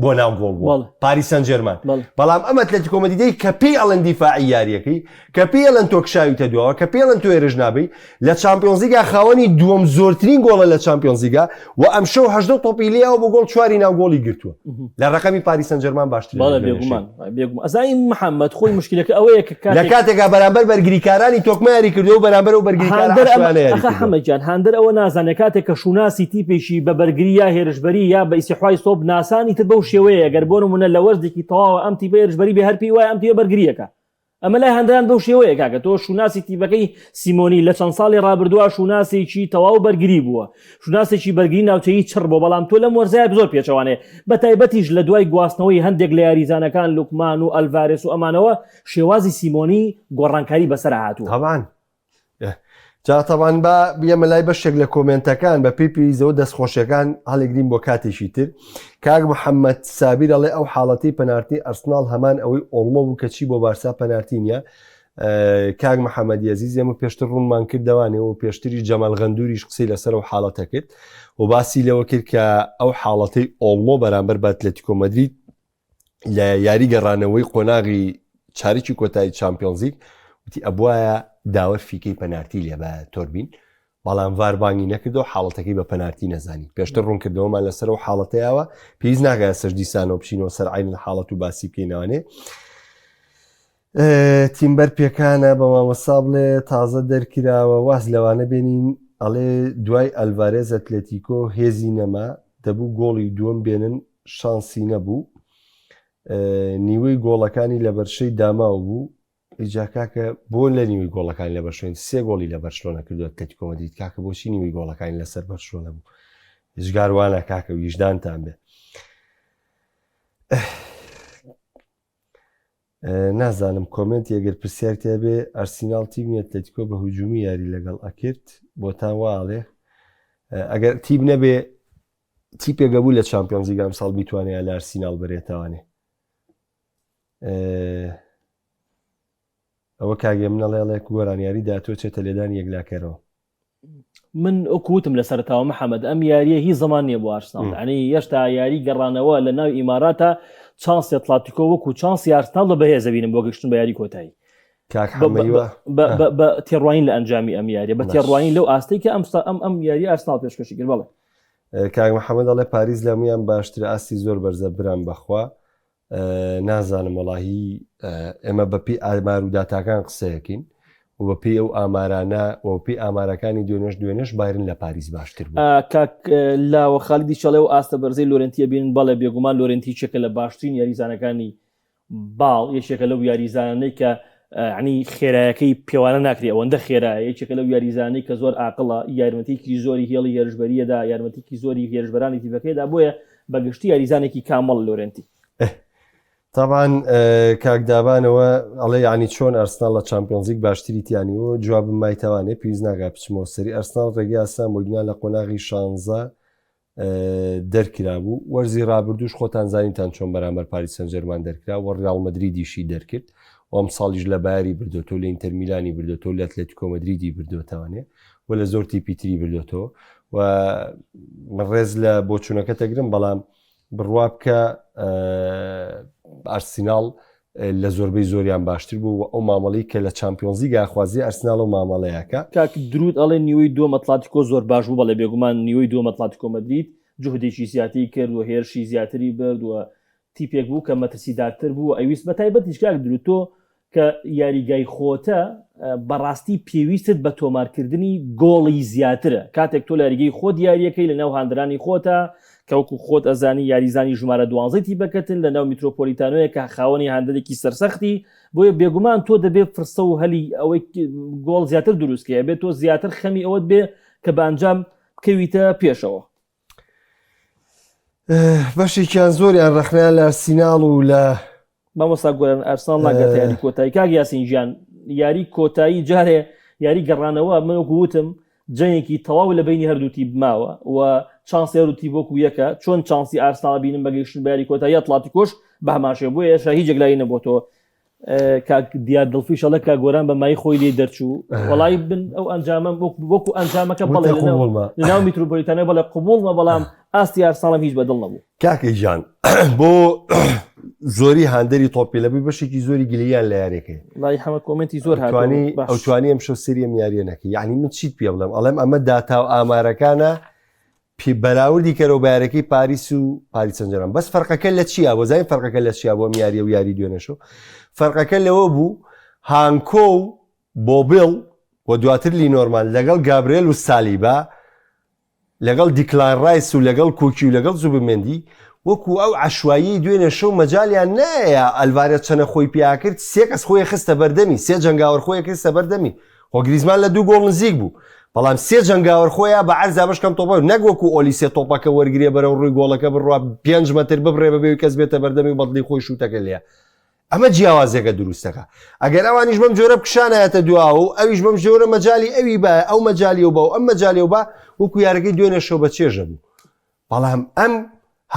بۆ ناو گۆڵ بووە پاریس سەنجێرمان بەڵام ئەم ئەتلەتیکۆ مەدریدەی کە پێی ئەڵێن دیفاعی یاریەکەی کە پێی ئەڵێن تۆ کشاویتە دواوە کە پێی ئەڵێن تۆ هێرش نابەی لە چامپیۆنزلیگا خاوەنی دووەم زۆرترین گۆڵە لە چامپیۆنزلیگا و ئەمشەو هەژدە تۆپی لێیاوە بۆ گۆڵ چواری ناو گۆڵی گرتووە لە ڕقەمی پاریس سەنجێرمان باشتر بەڵێ بێگومان بێگومان ئەزانی محەممەد خۆی مشکلەکە ئەوەیە کە لە کاتێکا بەرامبەر بەرگریکارانی تۆکمە یاری کردووە و بەرامبەر ئەو بەرگریکارە هاندەر ئەم عەشوانە یاری ئەخە کردووە. حەمە گیان هاندەر ئەوە نازانێ کاتێک کە شوناسی تیپێکی بە بەرگری یا هێرشبەری یا بە ئیسیحوای سۆپ ناسانی تر بەو شێوەیە گەر بۆ نمونە لە وەرزێکی تەواوە ئەم تیپە هێرشبەری بێ هەر پێی وایە ئەم تیپە بەرگریەکە ئەمە لای هاندەران بەو شێوەیە کاکە تۆ شوناسی تیپەکەی سیمۆنی لە چەند ساڵی ڕابردووە شوناسێکی تەواو بەرگری بووە شوناسێکی بەرگری ناوچەیی چڕ بووە بەڵام تۆ لەم وەرزەیە زۆر پێچەوانەیە بە تایبەتیش لە دوای گواستنەوەی هەندێک لە یاریزانەکان لوکمان و ئەلڤارێس و ئەمانەوە شێوازی سیمۆنی گۆڕانکاری بەسەر هاتووە. تەبعەن جا تەبان با بیەمە لای بەشێک لە کۆمێنتەکان بە پێی پێویستەوە دەستخۆشیەکان هەڵێگرین بۆ کاتێکی تر کاک محەممەد سابیر ئەڵێ ئەو حاڵەتی پەنارتی ئەرسناڵ هەمان ئەوەی ئۆڵمۆ بوو کە چی بۆ بارسا پەنارتی نییە کاک محەممەد یەزیز ئێمە پێشتر ڕوونمان کردەوانێ و پێشتری جەمال غەندوریش قسەی لەسەر ئەو حاڵەتە کرد و باسی لەوە کرد کە ئەو حاڵەتەی ئۆڵمۆ بەرامبەر بە ئەتلەتیکۆ مەدرید لە یاری گەڕانەوەی قۆناغی چارێکی کۆتایی چامپیۆنزیک وتی ئەبواە داوەر فیکەی پەنارتی لێبە تۆربین بەڵام ڤار بانگی نەکردەوە حاڵەتەکەی بە پەنارتی نەزانی پێشتر ڕوونکردنەوەمان لەسەر ئەو حاڵەتەیەوە پێویست ناکات سەر دیسانەوە بچینەوە سەر عین حاڵەت و باسی بکەینەوانێ تیمبەر پێکانە بە مامۆستا بڵێ تازە دەرکراوە واز لەوانە بێنین ئەڵێ دوای ئەلڤارێز ئەتلەتیکۆ هێزی نەما دەبوو گۆڵی دووەم بێنن شانسی نەبوو نیوەی گۆڵەکانی لە بەرشەی داماو بوو ئیجا کاکە بۆ لە نیوەی گۆڵەکانی لە بەرشلۆن سێ گۆڵی لە بەرشلۆنە کردووە ئەتلەتیکۆ مەدرید کاکە بۆچی نیوەی گۆڵەکانی لەسەر بەرشلۆنە بوو هیچگار وانە کاکە ویژدانتان بێ نازانم کۆمنت ئەگەر پرسیار تیا بێ ئەرسیناڵ تیمی ئەتلەتیکۆ بە هجومی یاری لەگەڵ ئەکرد بۆتان واڵێ ئەگەر تیپ نەبێ تیپێگە بوو لە چمپیۆنزی گام ساڵ بیتوانێت لە ئەرسیناڵ بەرێتوانێ ئەوە کاگێ منەڵێڵێک گۆرانیاری داتۆ چێتە لێدانی یەکلاکەرەوە. من وەکوتم لە سەرتاوە محەممەد ئەم یاریە هی زەمان نییە بۆ ئارسناڵ ینی هێشتا یاری گەڕانەوە لە ناو ئیماراتە چانسی ئەتلاتیکۆ وەکو چانسی ئارسناڵ بە بەهێزە بینم بۆ گەشتن بە یاری کۆتایی بە تێڕوانین لە ئەنجامی ئەم یاریە بە تێڕوانین لەو ئاستەی کە ئەم ئەم ئەم یاری ئارسناڵ پێشکەشی کرد بەڵێ کاک محەممەد ئەڵێ پاریس لە هەموویان باشتر ئاستی زۆر بەرزە برام بەخوا نازانم وەڵاهی ئێمە بەپی ئامار و داتاکان قسەیەکین و بەپی ئەو ئامارانە و پێی ئامارەکانی دوێنێش دوێنێش بایرن لە پاریس باشتر بوو. کاک لاوە خالیدی چڵێ و ئاستە بەرزەی لۆرنتیە بینن بەڵێ بێگومان لۆرنتی چێکە لە باشترین یاریزانەکانی باڵ یەکێکە لەو یاریزانانەی کە عنی خێرایەکەی پێوانە ناکرێ ئەوەندە خێرایە یەکێکە لەو یاریزانەی کە زۆر ئاقڵە یارمەتیکی زۆری هێڵی هێرشبەریەدا یارمەتیکی زۆری هێرشبەرانی تیپەکەیدا بۆیە بەگشتی یاریزانێکی کامڵ لۆرنتی. تاوان کاک دابانەوە ئەڵێ ینی چۆن ئەرسناڵ لە چمپیۆنزیک باشتری تیانیوە جوابم مایتەوانێ پێویست ناگا بچمەوە سەری ئەرسناڵ ڕێگەی ئاسان بۆ گینا لە قۆناغی شانزە دەرکرابوو، وەرزی رابردووش خۆتان زانیتان چۆن بەرامبەر پاریس سانجێرمان دەرکرا و ریاڵ مەدریدیشی دەرکرد و ئەمساڵیش لە بایەری بردۆتەوە، لە ئینتەر میلانی بردۆتەوە، لە ئەتلەتیکۆ مەدریدی بردۆتەوانێ و لە زۆر تیپی تری بردۆتەوە و من ڕێز لە بۆچوونەکەت ئەگرم بەڵام بڕوا بکە ئارسیناڵ لە زۆربەی زۆریان باشتر بوو و ئەو مامەڵەی کە لە چامپیۆنزلیگ ئاخوازی ئەرسناڵ و مامەڵەیەکە. کاک درود ئەڵێ نیوەی دووەم ئەتلاتیکۆ زۆر باش بوو بەڵێ بێگومان نیوەی دووەم ئەتلاتیکۆ مەدرید جوهدێکی زیاتری کرد و هێرشی زیاتری برد و تیپێک بوو کە مەترسیدارتر بوو و ئەویست بە تایبەتیش کاک درود تۆ کە یاریگای خۆتە بەڕاستی پێویستت بە تۆمارکردنی گۆڵی زیاترە کاتێک تۆ لە یاریگەی خۆت یاریەکەی لە ناو هاندەرانی خۆتە کە وەکو خۆت ئەزانی یاریزانی ژمارە دوانزەی تیپەکەتن لە ناو میترۆپۆلیتانۆیە کە خاوەنی هاندەرێکی سەرسەختی بۆیە بێگومان تۆ دەبێت فرسە و هەلی ئەوەی گۆڵ زیاتر دروستکەی ئەبێت تۆ زیاتر خەمی ئەوەت بێ کە بە ئەنجام بکەویتە پێشەوە. بەشێکیان زۆریان ڕەخنەیان لە ئەرسیناڵ و لە مامۆستا گۆران ئەرسناڵ ناگاتە یاری کۆتایی کاک یاسین گیان یاری کۆتایی جارێ یاری گەڕانەوە من وەکو وتم جەنگێکی تەواو لە بینی هەردوو تیپ ماوە و چانسی هەردوو تیپ وەکو یەکە چۆن چانسی ئارسناڵ بینم بە گەیشتن بە یاری کۆتایی ئەتڵاتیکۆش بە هەمان شێوە بۆیە ئێشا هیچ یەکلایی نەبۆتەوە کاک دیار دڵفیش ئەڵێ کاک گۆران بە مای خۆی لێ دەرچوو وەڵای بن ئەو ئەنجامە وەکو ئەنجامەکە بەڵێ لەناو میترۆپۆلیتانە بەڵێ قبوڵمە بەڵام ئاستی ئارسناڵم هیچ بەدڵ نەبوو. کاکە گیان بۆ زۆری هاندەری تۆپی لەبووی بەشێکی زۆری گلیان لە یاریەکەی لای حەمە کۆمنتی زۆر هاتوانی ئەو توانی ئەم شەو سری ئەم یاریە نەکەی یعنی من چیت پێ بڵێم ئەڵێم ئەمە داتا و ئامارەکانە پێ بەراوردی کەرەوە بە یاریەکەی پاریس و پاریس سەنجەرمان بەس فەرقەکە لە چیا بۆ زانین فەرقەکە لە چیا بۆ ئەم یاریە و یاری دوێنێشەو فەرقەکە لەوە بوو هانکۆ و بۆبڵ و دواتر لینۆرمان لەگەڵ گابرێل و سالیبا لەگەڵ دیکلان ڕایس و لەگەڵ کۆکی و لەگەڵ زوبمێندی وەکو ئەو عەشواییەی دوێنێ شەو مەجالیان نایە ئەلڤارێز چەنە خۆی پیاکرد سێ کەس خۆی خستە بەردەمی سێ جەنگاوەر خۆی خستە بەردەمی خۆ گریزمان لە دوو گۆڵ نزیک بوو بەڵام سێ جەنگاوەر خۆیان بە عەرزا بەشکەم تۆپە نەک وەکو ئۆلیسێ تۆپەکە وەرگێ بەرەو ڕووی گۆڵەکە بڕوا پێنج مەتر ببڕێ بەبێ کەس بێتە بەردەمی و بەدڵی خۆی شووتەکە لێ ئەمە جیاوازیەکە دروستەکە ئەگەر ئەوانیش بەم جۆرە بکشانایەتە دواوە و ئەویش بەم جۆرە مەجای ئەوی با ئەو مەجای و با و ئەم مەجای و با وەکو یارەکەی دوێنێ شەو بە چێژە بوو بەڵام ئەم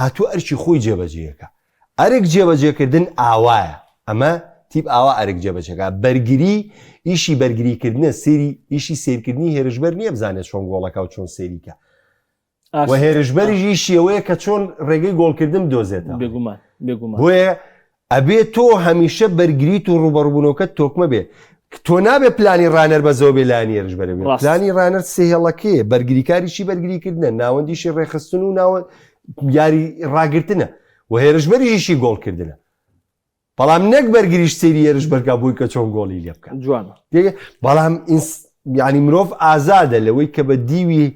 هاتوو ئەرکی خۆی جێبەجێەکە ئەرک جێبەجێکردن ئاوایە ئەمە تیپ ئاوا ئەرک جێبەجێکە بەرگری ئیشی بەرگریکردنە سێری ئیشی سێرکردنی هێرشبەر نییە بزانێت چۆن گۆڵەکە و چۆن سێریکە و هێرشبەریش ئیشی ئەوەیە کە چۆن ڕێگەی گۆڵکردن بدۆزێتەوە بێگومان بێگومان بۆیە ئەبێ تۆ هەمیشە بەرگریت و ڕوبەڕبوونەوەکە تۆکمە بێ تۆ نابێ پلانی ڕانەر بە زۆ بێ لانی هێرشبەرە بێ پلانی ڕانەر سێهێڵەکەیە بەرگریکاریشی بەرگریکردنە ناوەندیشی ڕێخستن و ناوە یاری ڕاگرتنە و هێرشبەریشی گۆڵکردنە بەڵام نەک بەرگریش سەیری هێرش بەرکا بۆی کە چۆن گۆڵی لێ بکە جوانە بەڵام ینی مرۆڤ ئازادە لەوەی کە بە دیوی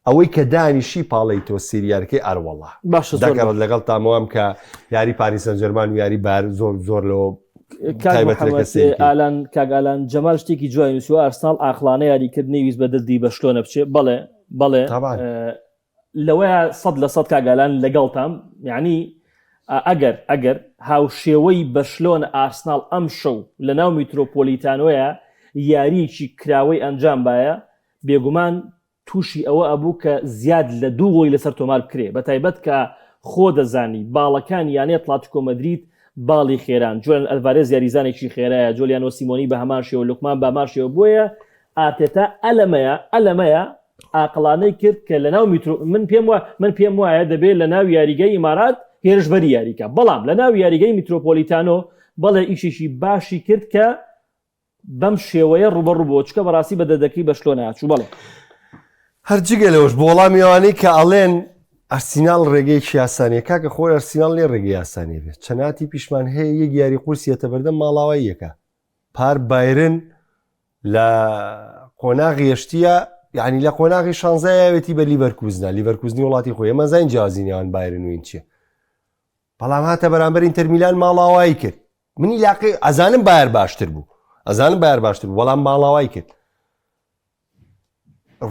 ئەوەی کە دانیشی پاڵی تۆ سریارکەی ئەروەڵا باشە دەکەڕت لەگەڵ تامەوام کە یاری پاریس سەنجەرمان و یاری بار زۆر زۆر لەوە ئالان کاگالان جەمال شتێکی جوای نووسوە ئارسناڵ ئاقلانە یاریکردنی ویست بە دڵدی بەشلۆنە بچێ بەڵێ بەڵێ لەوەیا 100% کاک ئالان لەگەڵتام یعنی ئەگەر ئەگەر هاوشێوەی بەرشلۆنە ئارسناڵ ئەمشەو لەناو میترۆپۆلیتانۆیا یارییەکی کراوەی ئەنجام بایە بێگومان تووشی ئەوە ئەبوو کە زیاد لە دوو گۆڵی لەسەر تۆمار بکرێ بەتایبەت کە خۆ دەزانی باڵەکانی یانەی ئەتلاتیکۆ مەدرید باڵی خێران جۆلیان ئەلڤارێز یاریزانێکی خێرایە جۆلیانۆ سیمۆنی بە هەمان شێوە لوکمان بە هەمان شێوە بۆیە. ئارتێتا ئەلەمەیە ئەلەمەیە ئاقڵانەی کرد کە لەناو میترۆ من پێم وە من پێم وایە دەبێت لە ناو یاریگەی ئیمارات هێرشبەری یاریکە بەڵام لە ناو یاریگەی میترۆپۆلیتانۆ بەڵێ ئیشێکی باشی کرد کە بەم شێوەیە ڕوبەڕوو بۆ چکە بەڕاستی بە دەدەکەی بەشلۆنە چوو بەڵێ. هەر جگە لەوەش بۆ وەڵامی ئەوانەی کە ئەڵێن ئەرسیناڵ ڕێگەیەکی یاسانیە کاکە خۆی ئەرسیناڵ لێ ڕێگەی یاسانیە بێت چەناتی پیشمان هەیە یەک یاری قورسیەتە بەردەم ماڵاوای یەکە پار بایرن لە قۆناغی یەشتیە یعنی لە قۆناغی شانزە یاوێتی بە لیڤەرکوزنا لیڤەرکوزنی وڵاتی خۆی ئێمە زین جیازی نێوان بایرن و این چیە بەڵام هاتە بەرامبەر ئینتەرمیلان ماڵاوایی کرد منی لاقی ئەزانم بایر باشتر بوو ئەزانم بایر باشتر بوو بەڵام ماڵاوای کرد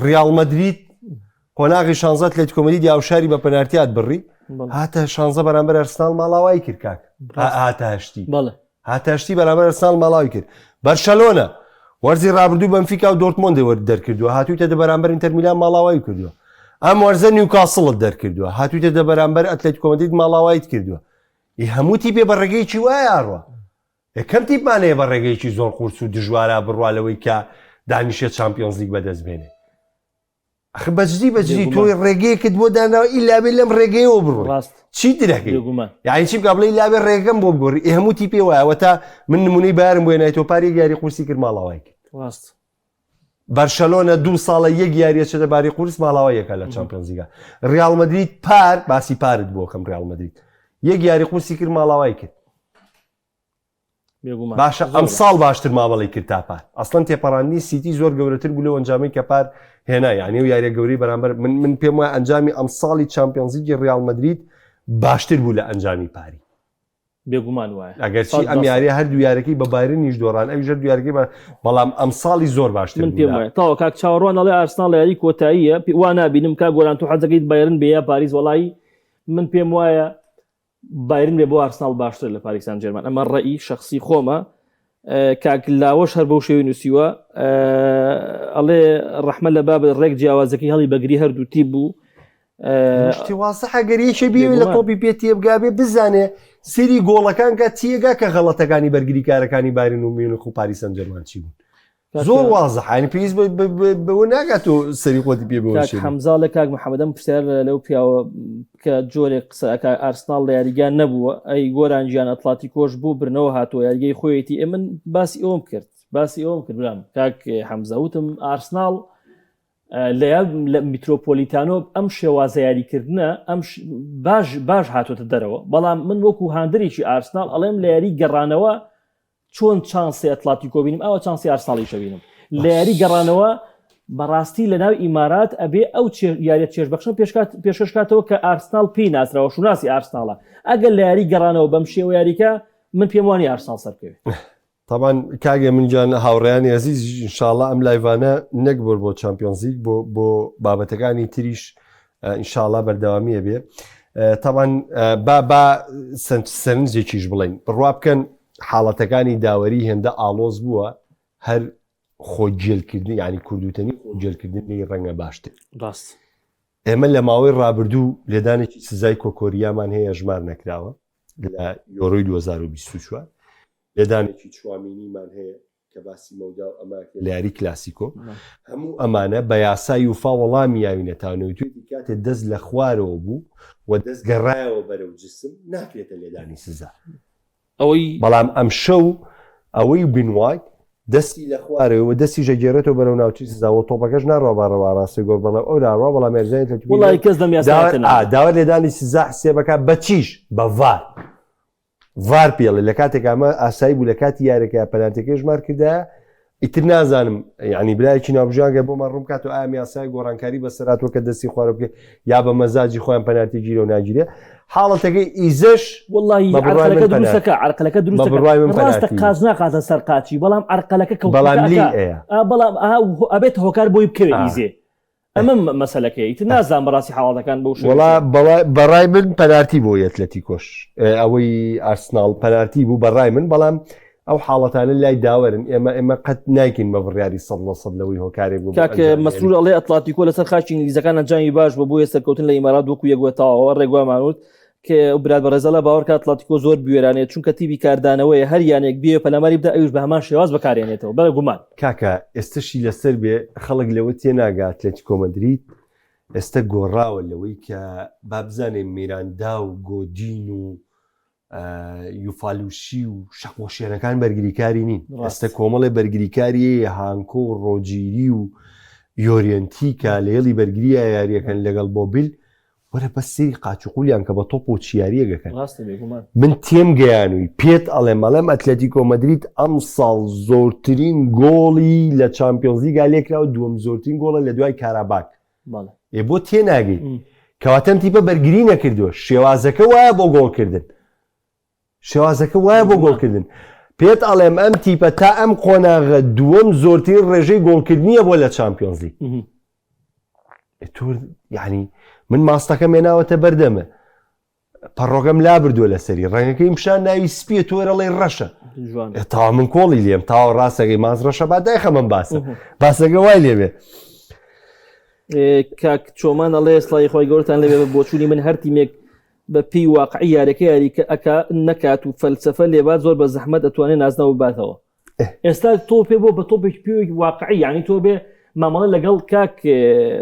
ڕیاڵ مەدرید قۆناغی شانزە ئەتلەتیکۆ مەدرید یاوشاری بە پەنارتیات بڕی هاتە شانزە بەرامبەر ئەرسناڵ ماڵاوای کرد کاک هاتە هەشتی هاتە هەشتی بەرامبەر ئەرسناڵ ماڵاوی کرد بەرشەلۆنە وەرزی ڕابردوو بەنفیکا و دۆرتمۆندی وەرد دەرکردووە هاتوویتە دە بەرامبەر ئینتەر میلان ماڵاوای کردووە ئەم وەرزە نیوکاسڵت دەرکردووە هاتوویتە دە بەرامبەر ئەتلەتیکۆ مەدرید ماڵاوایت کردووە هەموو تیپێ بە ڕێگەیەکی وایە ئەڕوا یەکەم تیپمان هەیە بە ڕێگەیەکی زۆر قورس و دژوارا بڕوا لەوەی کە دانیشێت چامپیۆنزلیگ بەدەست بێنێ ئەخ بەجدی بەجدی تۆی ڕێگەیەکت بۆ داناوە ئیلا بێ لەم ڕێگەیەوە بڕۆ ڕاست چی درەکەی بێگومان یعنی چی بکە بڵێ لاوێ ڕێگەم بۆ بگۆڕی ئێ هەموو تیپێ وایە تا من نمونەی بارم بۆ نایتۆ پاری یاری قورسی کرد ماڵاوای کرد ڕاست بەرشەلۆنە دوو ساڵە یەک یاریە چێتە باری قورس ماڵاوای یەکە لە چامپیۆنزیگا ریال مەدرید پار باسی پارت بۆکەم ریال مەدرید یەک یاری قورسی کرد ماڵاوای کرد باشە ئەمساڵ باشتر مامەڵەی کرد تا پار ئەسڵەن تێپەڕاندنی سیتی زۆر گەورەتر بوو لەو ئەنجامەی کە پار هێنا یعنی و یاریە گەورەی بەرامبەر من من پێم وایە ئەنجامی ئەمساڵی چامپیۆنزلیگی ڕیاڵ مەدرید باشتر بوو لە ئەنجامی پاری بێگومان وایە ئەگەرچی ئەم یاریە هەردوو یارەکەی بە بایرنیش دۆڕان ئەویش هەردوو یارەکەی بە بەڵام ئەمساڵی زۆر باشتر من پێم وایە تاوە کاک چاوەڕوان ئەڵێ ئارسناڵ یاری کۆتاییە وا نابینم کاک گۆران تۆ حەزەکەیت بایرن بێ یا پاریس وەڵایی من پێم وایە بایرن بێ بۆ ئارسناڵ باشترە لە پاریس سان جێرمان ئەمە ڕەئی شخصی خۆمە کاک لاوەش هەر بەو شێوی نووسیوە ئەڵێ ڕەحمە لە باب ڕێک جیاوازەکەی هەڵی بەگری هەردوو تیپ بوو شتی وازحە گەر یەکێ بیەوێ لە تۆپی پێ تێبگا بێ بزانێ سری گۆڵەکان کە تێگا کە غەڵەتەکانی بەرگریکارەکانی بایرن و میونخ و پاریس سان جێرمان چی بوون زۆر وازحە یعنی پێویست بەوە ناکات و سەری خۆتی پێ بەوە حەمزا لە کاک محەممەدەم پرسیار لەو پیاوە کە جۆرێک قسەکە ئارسناڵ لە یاریگان نەبووە ئەی گۆران گیان ئەتڵاتی کۆش بۆ برنەوە هاتووە یاریگەی خۆیەتی ئێ من باسی ئەوم کرد باسی ئەوم کرد برام کاک حەمزە وتم ئارسناڵ لە میترۆپۆلیتانۆ ئەم شێوازە یاریکردنە ئەم باش باش هاتۆتە دەرەوە بەڵام من وەکو هاندەرێکی ئارسناڵ ئەڵێم لە یاری گەڕانەوە چۆن چانسی ئەتلاتیکۆ بینیم ئەوە چانسی ئارسناڵیش بینم لە یاری گەڕانەوە بەڕاستی لە ناو ئیمارات ئەبێ ئەو یاریە چێژبەخشە پێشکات پێشکەش کاتەوە کە ئارسناڵ پێی ناسراوە شوناسی ئارسناڵە ئەگەر لە یاری گەڕانەوە بەم شێوە یاریکە من پێم وانی ئارسناڵ سەرکەوێت تاوان کاگە من گیان هاوڕێیانی ئەزیز ئینشاءاللە ئەم live انە نەک بۆر بۆ چامپیۆنزلیگ بۆ بۆ بابەتەکانی تریش ئینشاءاللە بەردەوامیە بێ تاوان با با سەرنجێکیش بڵین بڕوا بکەن حاڵەتەکانی داوەری هێندە ئاڵۆز بووە هەر خۆگێلکردن ینی کوردوتەنی خۆگێلکردنی ڕەنگە باشتر ڕاست ئێمە لە ماوەی ڕابردوو لێدانێکی سزای کۆکۆریامان هەیە ژمار نەکراوە لە یۆرۆی 2024 لێدانێکی چوامینیمان هەیە کە باسی مەودا و ئەمە لە یاری کلاسیکۆ هەموو ئەمانە بە یاسای یوفا وەڵامی یاوینەتانەوە توێتی کاتێ دەست لە خوارەوە بوو و دەست گەڕایەوە بەرەو جسم ناکرێتە لێدانی سزا ئەوەی بەڵام ئەمشەو ئەوەی بن وایت دەستی لە خوارەوە دەستی ژەگێڕێتەوە بەرەو ناوچەی سزا و تۆپەکەش ناڕوا بە ڕەوا ڕاستی گۆڵ بەڵام ئەو لاڕوا بەڵام یاریزانی ئەتلەتیکۆ وڵی کەس لەم یاسایە داوا لێدانی سزا حسێبەکە بە چیش بە ڤار ڤار پێڵێ لە کاتێک ئەمە ئاسایی بوو لە کاتی یارەکە پەناتەکەی ژمار کردایە ئیتر نازانم یعنی برایەکی ناوبژانگە بۆمان ڕوون بکات و ئایا یاسای گۆڕانکاری بەسەراتوە کە دەستی خوارە بکە یا بە مەزاجی خۆیان پەنارتی گیرە و ناگیرێ حاڵەتەکەی ئیزەش واللهی عرقەلەکە دروستەکە عرقەلەکە دروستەکە بڕوای من ڕاستە قاچ ناخاتە سەر قاچی بەڵام عرقەلەکە کەوت بەڵام لی بەڵام ئەبێت هۆکار بۆی بکەوێت ئیزێ ئەمە مەسەلەکەی ئیتر نازانم بەڕاستی حاڵەتەکان بەو شێوەیە وەڵا بەڵا بەڕای من پەنارتی بۆ ئەتلەتیکۆش ئەوەی ئارسناڵ پەنارتی بوو بەڕای من بەڵام ئەو حاڵەتانە لای داوەرن ئێمە ئێمە قەت نایکەین بە بڕیاری سەد لە سەد لەوەی هۆکارێک بوو کاک مەسرور ئەڵێ ئەتلاتیکۆ لەسەر خاکی ئینگلیزەکان ئەنجامی باش بوو بۆیە سەرکەوتن لە ئیمارات وەکو یەک وە تەواوە ڕێک وامان وت. ئەو برات بەڕێزەڵە باوەڕکە ئەتڵەتیکۆ زۆر بوێرانەیە چونکە تیپی کاردانەوەیە هەر یانەیەک بێ پەلاماری بدا ئەویش بە هەمان شێواز بەکارێنێتەوە بەڵێ گومان. کاکە ئێستەشی لەسەر بێ خەڵک لەوە تێناگا ئەتلەتیکۆ مەدرید ئێستە گۆڕاوە لەوەی کە با بزانێ میراندا و گۆدین و یوفالوشی و شەقۆشێنەکان بەرگریکاری نین ئێستە کۆمەڵێ بەرگریکاری هانکۆ و ڕۆجیری و یۆرێنتی کە لە هێڵی بەرگریە یاریەکەن لەگەڵ بۆبیل وەرە بەس سەیری قاچوقولیان کە بە تۆپ و چ یاریەک ئەکەن ڕاستە بێگومان. من تێم گەیانووی پێت ئەڵێم ئەڵێم ئەتلەتیکۆ مەدرید ئەمساڵ زۆرترین گۆڵی لە چامپیۆنزلیگا لێکراوە دووەم زۆرترین گۆڵە لە دوای کاراباک بەڵێ. ئێ بۆ تێناگەی م. کەواتە ئەم تیپە بەرگری نەکردووە شێوازەکە وایە بۆ گۆڵکردن شێوازەکە وایە بۆ گۆڵکردن پێت ئەڵێم ئەم تیپە تا ئەم قۆناغە دووەم زۆرترین ڕێژەی گۆڵکردنیە بۆ لە چامپیۆنزلیگ تۆ یعنی من ماستەکەم هێناوەتە بەردەمە پەڕۆکەم لا بردووە لەسەری ڕەنگەکەی پیشان ناوی سپیە تۆرەڵی ڕەشە تا من کۆڵی لێم تاوە ڕاستەکەی ماز ڕەشە با دایخە من باسە باسەکە وای لێبێ کاک چۆمان ئەڵێ سڵی خۆی گەورتان لەوێ بە بۆچوونی من هەر تیمێک بە پێی واقعی یاریەکە یاریکە ئەکا نەکات و فەلسەفە لێبات زۆر بە زەحمەت ئەتوانێت نازناو بباتەوە ئێستا تۆ پێ بۆ بە تۆپێک پێوێک واقعی یعنی تۆ بێ مامەڵە لەگەڵ کاک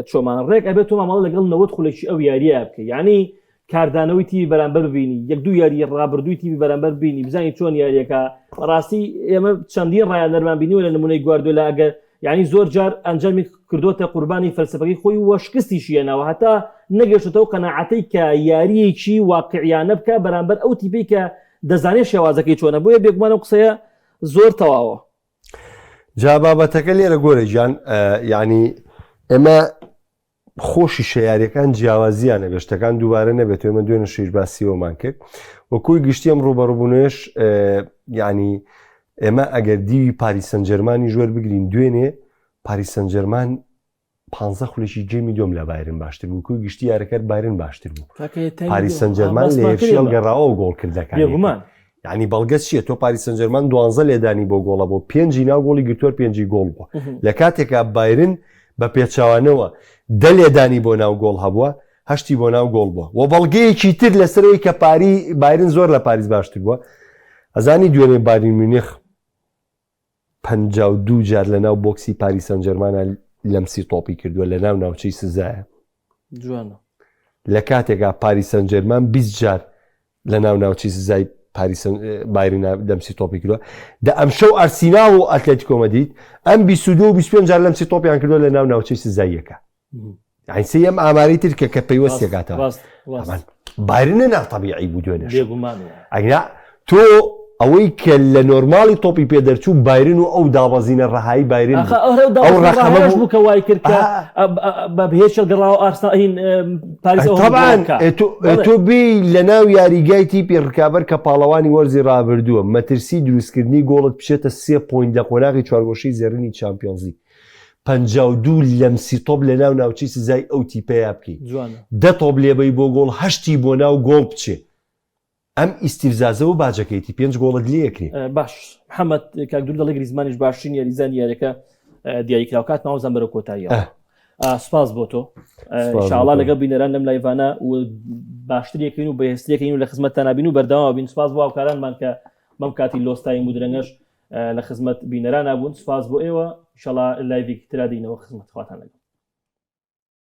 چۆمان ڕێک ئەبێت تۆ مامەڵە لەگەڵ 90 خولێکی ئەو یاریە بکە یعنی کاردانەوەی تیوی بەرامبەر ببینی یەک دوو یاری ڕابردووی تیوی بەرامبەر بینی بزانانی چۆن یاریەکە ڕاستی ئێمە چەندین ڕایانەرمان بینیوە لە نمونەی گواردۆلا ئەگەر یعنی زۆر جار ئەنجامی کردوتە قوربانی فەلسفەکەی خۆی و شکستیشی هێناوە هەتا نەگەشتەوە قەناعەتەی کە یاریەکی واقعیانە بکە بەرامبەر ئەو تیپی کە دەزانێت شێوازەکەی چۆنە بۆیە بێگومان ئەو قسەیە زۆر تەواوە. جا بابەتەکە لێرە گۆرە گیان یعنی ئێمە خۆشی شەیاریەکان جیاوازیانە بێ شتەکان دووبارە نەبێت ئێمە دوێنێ شەیش باسیەوەمان کرد و کۆی گشتی ئەم ڕوبەڕوبوونەوەش یعنی ئێمە ئەگەر دیوی پاریس سەنجەرمانی ژوەر بگرین دوێنێ پاریس سەنجەرمان پانزە خولێکی گێمی دوم لە بایرن باشتر بوو کوی گشتی یارەکەر بایرن باشتر بوو پاریس سەنجەرمان لە هێرشی هەڵگەڕاوە و گۆڵکردەکان یعنی بەڵگە چییە تۆ پاریس سەنجەرمان دوانزە لێدانی بۆ گۆڵە بۆ پێنجی ناو گۆڵی گرتووە پێنجی گۆڵ بووە لە کاتێکا بایرن بە پێچوانەوە دە لێدانی بۆ ناو گۆڵ هەبووە هەشتی بۆ ناو گۆڵ بووە و بەڵگەیەکی تر لەسەرەوەی کە پاری بایرن زۆر لە پاریس باشتر بووە ئەزانی دوێنێ بایرن میونخ 52 جار لە ناو بۆکسی پاریس سانجێرمانا لەمسی تۆپی کردووە لە ناو ناوچەی سزایە. جوانە. لە کاتێکا پاریس سانجێرمان 20 جار لە ناو ناوچەی سزای پاریس بایرنا لەمسی تۆپی کردووە. دە ئەمشەو ئارسیناڵ و ئەتلەتیکۆ مەدرید ئەم 22 و 25 جار لەمسی تۆپیان کردووە لە ناو ناوچەی سزاییەکە. یعنی سێ ئەم ئاماری تر کە کە پەیوەست تێکاتەوە بایرنە ناتەبیعی بوو دوێنێش ئەگنا تۆ ئەوەی کە لە نۆرماڵی تۆپی پێ دەرچوو بایرن و ئەو دابەزینە ڕەهایی بایرن ئەو ڕەقەمە بوو کە وای کرد کە بە هێچ گەڕاوە ئارسناڵ پاریس تۆ بێ لە ناو یاریگای تیپی ڕکابەر کە پاڵەوانی وەرزی ڕابردووە مەترسی دروستکردنی گۆڵت بچێتە سێ point لە قۆناغی چوارگۆشەی زێڕینی چامپیۆنزلیگ 52 لەمسی تۆپ لە ناو ناوچەی سزای ئەو تیپەیا بکەی دە تۆپ لێبەی بۆ گۆڵ هەشتی بۆ ناو گۆڵ بچێ ئەم ئیستیفزازە و باجەکەیتی پێنج گۆڵت لێکرێ باش محەممەد کاک دوور دەڵێ گریزمانیش باشترین یاریزانی یاریەکە دیاریکراو کات ماوەزان بەرەو کۆتاییەوە سپاس بۆ تۆ شاڵا لەگەڵ بینەران لەم live انە و باشترێکین و بەهێزترێکین و لە خزمەتتان نبین و بەردەوام بین سپاس بۆ هاوکارانمان کە بەم کاتی لۆستایی مودرەنگەش لە خزمەت بینەرانە بوون سپاس بۆ ئێوە شەڵا live ێکی ترا دینەوە خزمەت خواتان لەگەڵ.